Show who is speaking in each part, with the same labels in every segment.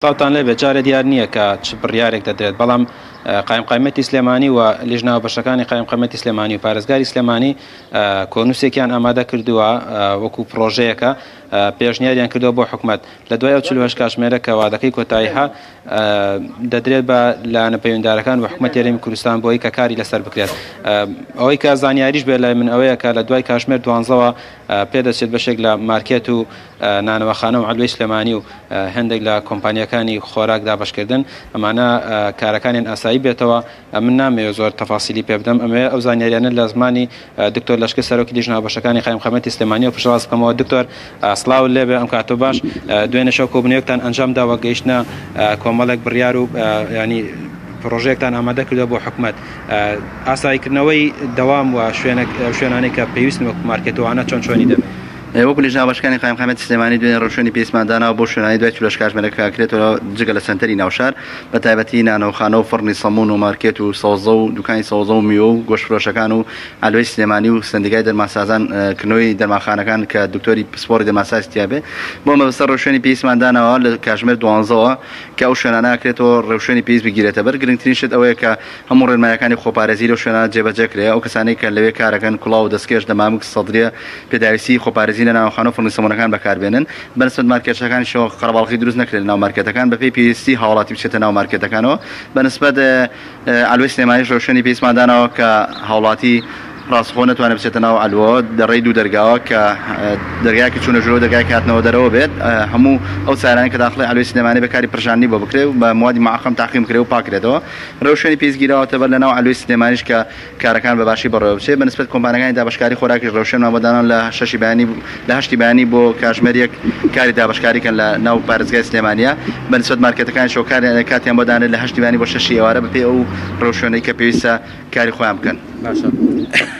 Speaker 1: سڵاوتان لێبێت، جارێ دیار نییە کە چ بڕیارێک دەدرێت، بەڵام قایمقامیەتی سلێمانی و لیژنە هاوبەشەکانی قایمقامیەتی سلێمانی و پارێزگاری سلێمانی کۆنووسێکیان ئامادە کردووە وەکو پڕۆژەیەکە پێشنیاریان کردووە بۆ حکومەت لە دوای ئەو 48 کاتژمێرە کە وادەکەی کۆتایی ها دەدرێت بە لایەنە پەیوەندارەکان و حکومەتی هەرێمی کوردستان بۆی کە کاری لەسەر بکرێت. ئەوەی کە زانیاریش بێت لای من ئەوەیە کە لە دوای کاتژمێر دوانزەوە پێدەچێت بەشێک لە مارکێت و نانەواخانە و عەلوەی سلێمانی و هەندێک لە کۆمپانیاکانی خۆراک دابەشکردن ئەمانە کارەکانیان ئاسایی بێتەوە. ئەمن نامەوێت زۆر تەفاسیلی پێ بدەم، ئەمەوێت ئەو زانیاریانە لە زمانی دکتۆر لەشکر سەرۆکی لیژنە هاوبەشەکانی قایمقامیەتی سلێمانیەوە پشتڕاست بکەمەوە. دکتۆر سڵاوت لێبێ، ئەم کاتەو باش. دوێنێ شەو کۆبوونەوەیەکتان ئەنجام داوە، گەیشتنە کۆمەڵێک بڕیار و یانی پڕۆژەیەکتان ئامادە کردووە بۆ حکومەت. ئاساییکردنەوەی دەوام و شوێنە ئەو شوێنانەی کە پێویستن وەک مارکێت و ئەوانە چۆن چۆنی دەبێت؟
Speaker 2: وەکو لیژنە هاوبەشەکانی قایمقامیەتی سلێمانی دوێنێ ڕێوشوێنی پێویستمان داناوە بۆ شوێنانی دوای 48 کاتژمێرەکە ئەکرێتەوە جگە لە سەنتەری ناوشار بە تایبەتی نانەوخانە و فڕنی سەمون و مارکێت و سەوزە و دوکانی سەوزە و میوە و گۆشتفرۆشەکان و عەلوەی سلێمانی و سەندیکای دەرمانسازان کردنەوەی دەرمانخانەکان کە دکتۆری پسپۆڕی دەرمانساز تیابێ بۆ مەبەستە ڕێوشوێنی پێویستمان داناوە لە کاتژمێر دوانزەوە کە ئەو شوێنانە ئەکرێتەوە ڕێوشوێنی پێویست بگیرێتە بەر گرنگترین شت ئەوەیە کە هەموو ڕێنمایەکانی خۆپارێزی لەو شوێنانە جێبەجێ کرێ، ئەو کەسانەی کە لەوێ کارەکەن کوڵاو و دەستکێش، دەمامک، سەدریە، پێداویستیی خۆپارێزی لە ناوەخانە و فڕنی سەموونەکان بەکاربێنن، بەنسبەت مارکێتەکانیشەوە قەرەباڵغی دروست نەکرێت لەناو مارکێتەکان، بەپێی پێویستی هاوڵاتی بچێتە ناو مارکێتەکانەوە، بەنسبەت عەلوەی سلێمانیش ڕێوشوێنی پێویستمان داناوە کە هاوڵاتی ڕاستەخۆ نەتوانێت بچێتە ناو عەلوەوە لە ڕێی دوو دەرگاوە کە دەرگایەکی چوونە ژوورەوە دەرگایەکی هاتنەوە دەرەوە بێت هەموو ئەو سەیارانەی کە داخڵی عەلوەی سلێمانی بێ کاری پرژاندنی بۆ بکرێت و بە موادی معقم تەعقیم بکرێت و پاکرێتەوە. ڕێوشوێنی پێویست گیراوەتە بەر لەناو عەلوەی سلێمانیش کە کارەکان بە باشی بەڕێوە بچێت، بە نسبەت کۆمپانیاکانی دابەشکاری خۆراکیش ڕێوشوێنمان بۆ داناون لە شەشی بەیانی لە هەشتی بەیانی بۆ کاژمێر یەک کاری دابەشکاری کەن لە ناو پارێزگای سلێمانیە، بە نسبەت مارکێتەکانیشەوە کاریان کاتیان بۆ دانرێت لە هەشتی بەیانی بۆ شەشی ئێوارە بەپێی ئەو ڕێوشوێنەی کە پێویستە کاری خۆیان بکەن.
Speaker 1: باشە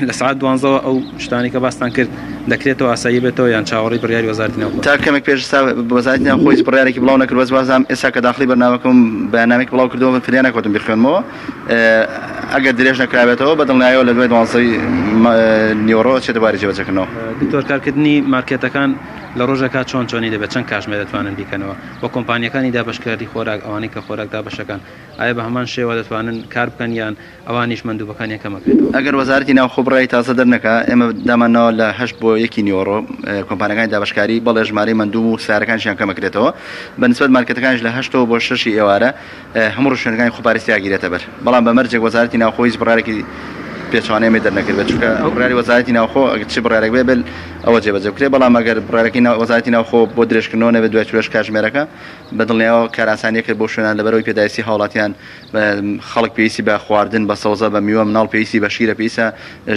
Speaker 1: لە سەعات دوانزەوە ئەو شتانەی کە باستان کرد دەکرێتەوە ئاسایی بێتەوە یان چاوەڕێی بڕیاری وەزارەتی ناوخۆ؟
Speaker 2: تا کەمێک پێش ئێستا وەزارەتی ناوخۆ هیچ بڕیارێکی بڵاو نەکردووە، بەس وازانم ئێستا کە داخڵی بەرنامەکەم بەیاننامەیەکی بڵاو کردەوە من فریا نەکەوتم بیخوێنمەوە ئەگەر درێژ نەکرابێتەوە بە دڵنیایەوە لە دوای دوانزەی نیوەڕۆ ئەچێتە بواری جێبەجێکردنەوە.
Speaker 1: دکتۆر کارکردنی مارکێتەکان لە ڕۆژێکا چۆن چۆنی دەبێت چەند کاژمێر دەتوانن بیکەنەوە وە کۆمپانیەکانی دابەشکەری خۆراک ئەوانەی کە خۆراک دابەشەکەن ئایا بە هەمان شێوە دەتوانن کار بکەن یان ئەوانیش مەندوبەکانیان کەم ئەکرێتەوە؟
Speaker 2: ئەگەر وەزارەتی ناوخۆ بڕیاری تازە دەرنەکا، ئێمە دامانناوە لە هەشت بۆ یەکی نیوەڕۆ کۆمپانیاکانی دابەشکاری، بەڵێ ژمارەی مەندوب و سەیارەکانیشیان کەم ئەکرێتەوە، بە نسبەت مارکێتەکانیش لە هەشتەوە بۆ شەشی ئێوارە هەموو ڕێوشوێنەکانی خۆپارێزی ئەگیرێتە بەر، بەڵام بە مەرجێک وەزارەتی ناوخۆ هیچ بڕیارێکی پێچەوانەی ئەمەی دەرنەکردبێت، چونکە بڕیاری وەزارەتی ناوخۆ ئەگەر چ بڕیارێک بێ بێت ئەوە جێبەجێ بکرێت، بەڵام ئەگەر بڕیارەکەی وەزارەتی ناوخۆ بۆ درێژکردنەوە نەبێت دوای 48 کاتژمێرەکە بە دڵنیایەوە کارئاسانییە کرد بۆ شوێنان لەبەرئەوەی پێداویستی هاوڵاتیان خەڵک پێویستی بە خواردن، بە سەوزە، بە میوە، مناڵ پێویستی بە شیرە، پێویستە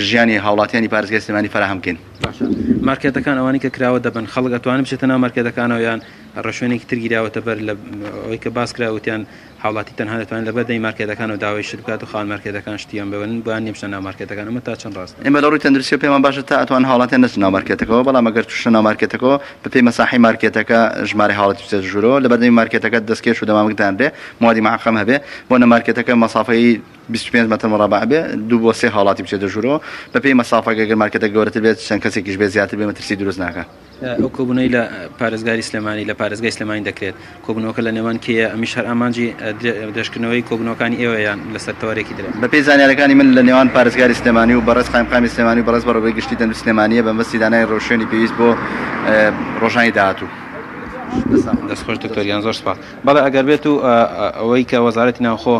Speaker 2: ژیانی هاوڵاتیانی پارێزگای سلێمانی فەراهەم بکەین.
Speaker 1: باشە مارکێتەکان ئەوانەی کە کراوە دەبن خەڵک ئەتوانێت بچێتە ناو مارکێتەکانەوە یان ڕێوشوێنێکی تر گیراوەتە بەر لە ئەوەی کە باس کرا وتیان هاوڵاتی تەنها دەتوانێت لەبەر دەمی مارکێتەکانەوە داوای شت بکات و خاوەن مارکێتەکان شتیان ببەن بۆیان نیە بچنە ناو مارکێتەکان ئەمە تا چەند ڕاستە؟
Speaker 2: ئێمە لە ڕووی تەندروستیەوە پێمان باشە تا ئەتوانن هاوڵاتیان نەچنە ناو مارکێتەکەوە، بەڵام ئەگەر چوونە ناو مارکێتەکەوە بەپێی مەساحەی مارکێتەکە ژمارەی هاوڵاتی بچێتە ژوورەوە، لەبەردەمی مارکێتەکە دەستکێش و دەمامک دانرێ، موادی معقم هەبێ، بۆ نە مارکێتەکە مەسافەی 25 مەتر مڕەبع بێ دوو بۆ سێ هاوڵاتی بچێتە ژوورەوە، بەپێی مەسافەکە گەر مارکێتەکە گەورەتر بێت چەند کەسێکیش بێت زیاتر بێ مەترسی دروست ناکا.
Speaker 1: ئەو کۆبوونەی لە پارێزگاری سلێمانی لە پارێزگای سلێمانی دەکرێت، کۆبوونەوەکە لە نێوان کێیە، ئەمیش هەر ئامانجی درێژکردنەوەی کۆبوونەوەکانی ئێوەیە یان لەسەر تەوەرێکی ترە؟
Speaker 2: بەپێی زانیاریەکانی من لە نێوان پارێزگاری سلێمانی و بەڕێز قایمقامی سلێمانی و بەڕێز بەڕێوەبەری گشتی تەندروستی سلێمانیە بە مەبەستی دانانی ڕێوشوێنی پێویست بۆ ڕۆژانی داهاتوو.
Speaker 1: دەست خۆش دکتۆر گیان زۆر سوپاس. بەڵێ ئەگەر بێت و ئەوەی کە وەزارەتی ناوخۆ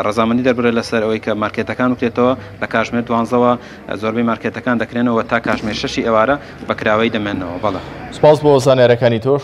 Speaker 1: ڕەزامەندی دەربڕێت لەسەر ئەوەی کە مارکێتەکان بکرێتەوە لە کاژمێر دوانزەوە زۆربەی مارکێتەکان دەکرێنەوە تا کاژمێر شەشی ئێوارە بە کراوەیی دەمێننەوە. بەڵێ.
Speaker 3: سپاس بۆ زانیارەکانی تۆش.